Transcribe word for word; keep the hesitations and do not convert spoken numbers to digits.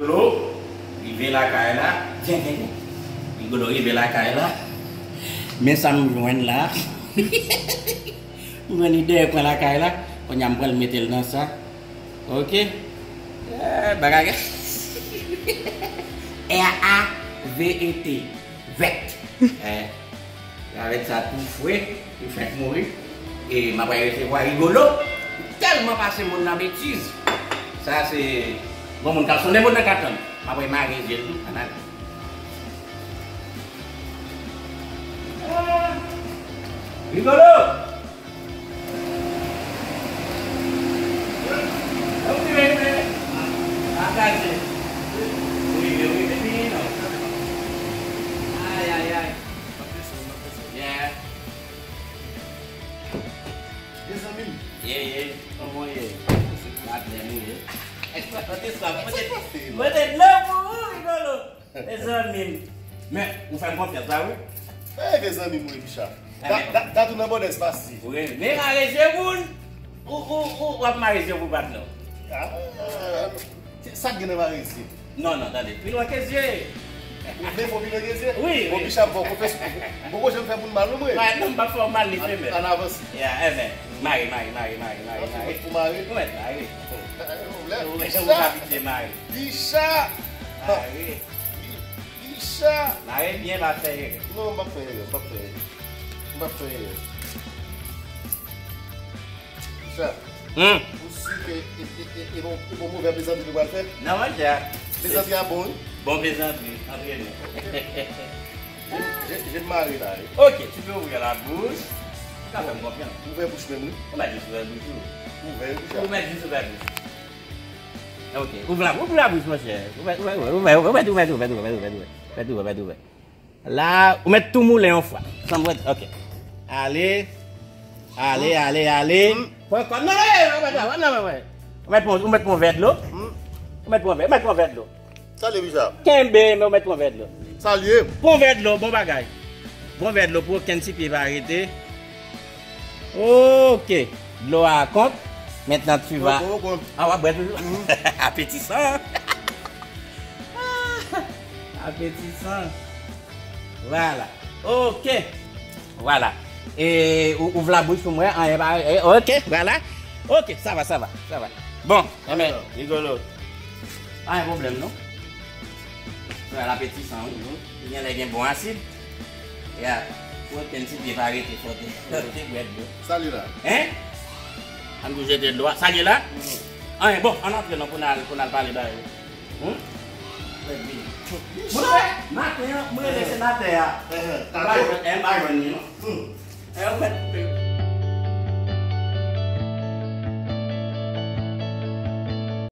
Rigolo rive lakay la. Gen, gen, gen. Rigolo rive lakay la. Men sa m jwenn la. M jwenn li dèyè kwen lakay la. Kounye a m pral mete l nan sa. Ok. Eh, bagay. R A V E T. Vèt. Eh. Avèk sa tou fre, li fèk mouri. E m apral resevwa Rigolo. Li tèlman pase moun nan betiz. Sa se granmoun k ap sonnen moun nan k ap tann. M apral mare zye l tou. Ann ale. Ah! Rigolo! Ann rive, rive. Ann gaze. Rive, rive, vini non. Ay, ay, ay. Yeah. Mezanmi. Ye, ye. Kòman w ye? Maten, nou ye. Mwen te swa, mwen te, mwen te dlo pou ou, Rigolo. Mezanmi. Men, ou fè m konfyans la, wi. Eh, mezanmi, mwen, Richard. Dat, dat, dat ou nan bòdès pase. Wi, men mare zye moun. Ou, ou, ou, w ap mare zye pou bat, non. Ah, se sa k gen nan mare zye. Non, non, tande. Pi lwen ke zye. Men fò pi lwen ke zye? Wi, wi. Bon, Bicha, bon, konfes, bon, bon, janm fè moun mal, non, mwen. Mwen, non, m pa fè w mal, li fè mè. Ann avanse. Ya, enben. Mare, mare, mare, mare, mare, mare. Pou mare? Ou mèt mare. Ou mèt, ou pa pitiye mare. Bicha! Mare. Bicha! Mare byen, pa fè erè. Non, m p ap fè erè, m p ap fè erè. M p ap fè erè. Sa, hmm, ou si ke e, e, e, e bon, e bon move plezantri nou pral fè? Non, monchè. Plezantri a bon, wi? Bon plezantri, antre nou. Je, je, je mare la, wi. Ok, tu peux ouvrir la bouche. Ou ka fè m konfyans. Ouvè bouch menm, wi. Ou mèt jis ouvè bouch ou. Ouvè, wi, sa. Ou mèt jis ouvè bouch. Ok, ouvè la, ouvè la bouch, monchè. Ouvè, ouvè, ouvè, ouvè, ouvè, ouvè, ouvè, ouvè, ouvè, ouvè, ouvè, ouvè, ouvè, ouvè, ouvè, ouvè. La, ou mèt tou moulen yon fwa. Sanble, ok. Ale. Ale, ale, ale. Pran kòd. Non, non, non, non, non, non, non. Ou mèt pran, ou mèt pran vè dlo. Ou mèt pran vè, ou mèt pran vè dlo. Salye, Bicha. Kenbe, men ou mèt pran vè dlo. Salye. Pran vè dlo, bon bagay. Pran vè dlo pou okenn ti pye pa rete. Ok. Dlo a kont. Maintenant, tu vas. Bon, bon, bon. Ah, w ap bwè toujou. Apetisan. Apetisan. Vwala. Ok. Vwala. E ou, ouvè la bouch pou mwen. Anyen pa, e, ok, vwala. Ok, sa va, sa va, sa va. Bon, enben, Rigolo. Pa gen pwoblèm, non. Vwala, apetisan, wi. Li genlè gen bon asid. Ya. Pou okenn ti pye pa rete, fò te, fò te bwè dlo. Sa li la? Hein? Ann tou jete dlo a. Sa li la? Anyen, bon, ann antre non pou n al, pou n al pale bagay yo. Hmm? Mwen vini. Mwen fè maten an, mwen rele senatè a. Mwen pa jwenn, mwen pa jwenn li, non. E, ou mèt koupe.